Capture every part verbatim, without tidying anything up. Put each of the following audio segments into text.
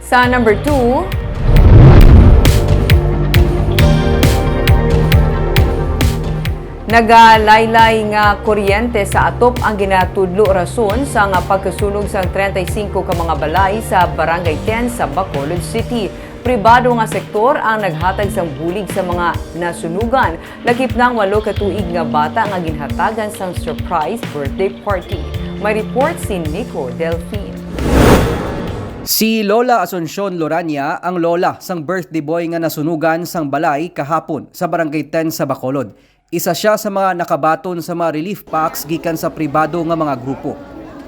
Sa number two, nagalaylay nga kuryente sa atop ang ginatudlo rason sang pagkasunog sang treinta y cinco ka mga balay sa Barangay ten sa Bacolod City. Pribado nga sektor ang naghatag sang bulig sa mga nasunugan, lakip na ang walo ka tuig nga bata nga ginhatagan sang surprise birthday party. May report si Nico Delfin. Si Lola Asuncion Lorania ang lola sang birthday boy nga nasunugan sang balay kahapon sa Barangay ten sa Bacolod. Isa sia sa mga nakabaton sa mga relief packs gikan sa pribado nga mga grupo.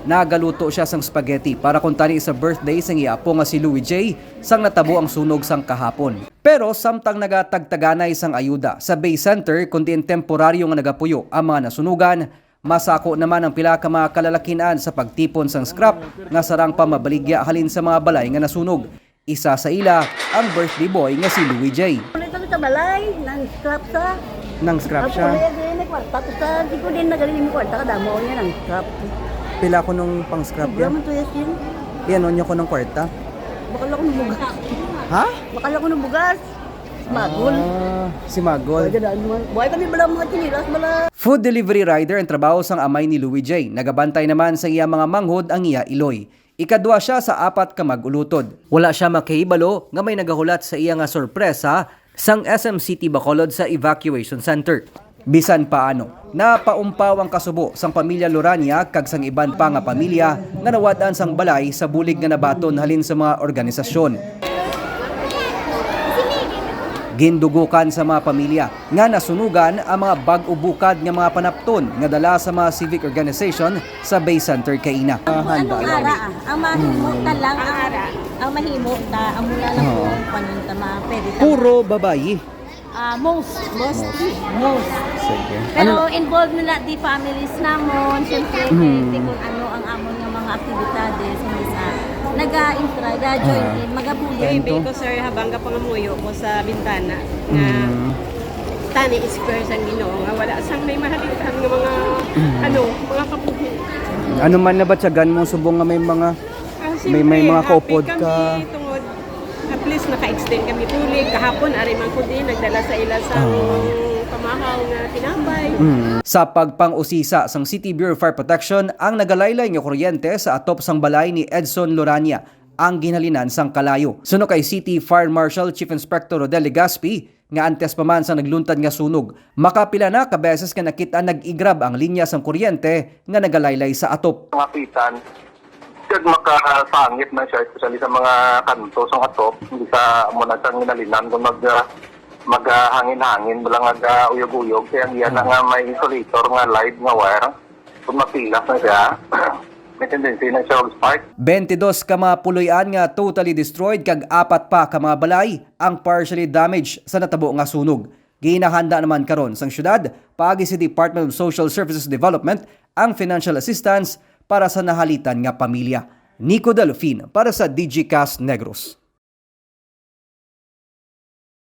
Nagaluto sia sang spaghetti para kuntani sa birthday sang iya apo nga si Louie J sang natabo ang sunog sang kahapon. Pero samtang nagatagtaganay sang ayuda sa Bay Center, kun diin temporaryo nga nagapuyo ang mga nasunugan, masako naman ang pila ka mga kalalakin-an sa pagtipon sang scrap nga sarang pamabaligya halin sa mga balay nga nasunog. Isa sa ila ang birthday boy nga si Louie J. Ulit ang sa balay, nang scrap sa. Nang scrap Ako siya? Ulit, din, nagkwarta. Tapos sa, di ko din nagaling yung kwarta, kadamo niya nang scrap. Pila ko nung pang scrap Hindi yan? Naman to, yes, yun. Iano niya ko ng kwarta? Bakal ako ng bugas. Ha? Bakal ako ng bugas. Magol. Ah, si Magol. Buhay kami bala mga chinilas, bala. Food delivery rider ang trabaho sang amay ni Louie J. Nagabantay naman sa iya mga manghod ang iya iloy. Ikadwa sia sa apat ka mag-ulutod. Wala sia makahibalo nga may nagahulat sa iya nga sorpresa sang S M City Bacolod sa evacuation center. Bisan paano, napaumpaw ang kasubo sang pamilya Lorania kag sang iban pa nga pamilya nga nawad-an sang balay sa bulig nga nabaton halin sa mga organisasyon. Gindugukan sa mga pamilya nga nasunugan ang mga bag-o bukad nga mga panapton nga dala sa mga civic organization sa Bay Center kaina. Kung anong ara, ah, ang mahimo ta lang, ang, ang mahimo ta, ang mula lang Oo. Kung paninta, ma-, pwede ta. Puro babayi. Ah, most. Most. Most. Sige. Pero involved na na di families namon, siyempre, Mhm. Kung ano ang amon nga mga aktibidades, nga isa, naga-intra, ga-join Ah. In, magabulig. Maybe ko, sir, habang gapangamuyo ko sa bintana, nga Mm. Tani, square sang Ginoo, nga wala sang may mahalitan nga mga, Mm. Ano, mga kabuhi. Ano man nabatyagan mo, subong nga may mga, Ah, may, may siyempre, mga happy kaupod kami ka? Tungod at least naka-extend kami bulig. Kahapon, ari man ko din, nagdala sa ila sa Ah. Pamahaw nga tinapay. Mm. Sa pagpang-usisa sang City Bureau of Fire Protection ang nagalaylay nga kuryente sa atop sang balay ni Edson Lorania, ang ginhalinan sang kalayo. Suno kay City Fire Marshal Chief Inspector Rodel Legaspi, nga antes pa man sa nagluntad nga sunog, makapila na ka beses nga nakit-an nag-igrab ang linya sang kuryente nga nagalaylay sa atop. Mga pitan, kag makasangit na siya, especially sa mga kanto sang atop, hindi sa amo na siyang ginhalinan kung mag, ah, maghangin-hangin, wala nga uyog-uyog, kaya ang iya na Mm. Nga may insulator nga live nga wire. Kung mapilas na siya, may tendency na siya mag-spark. Twenty-dos ka mga puloy-an nga totally destroyed kag apat pa ka mga balay ang partially damaged sa natabo nga sunog. Ginahanda naman karon sang syudad paagi sa Department of Social Services Development ang financial assistance para sa nahalitan nga pamilya. Nico Delfin para sa Digicast Negros.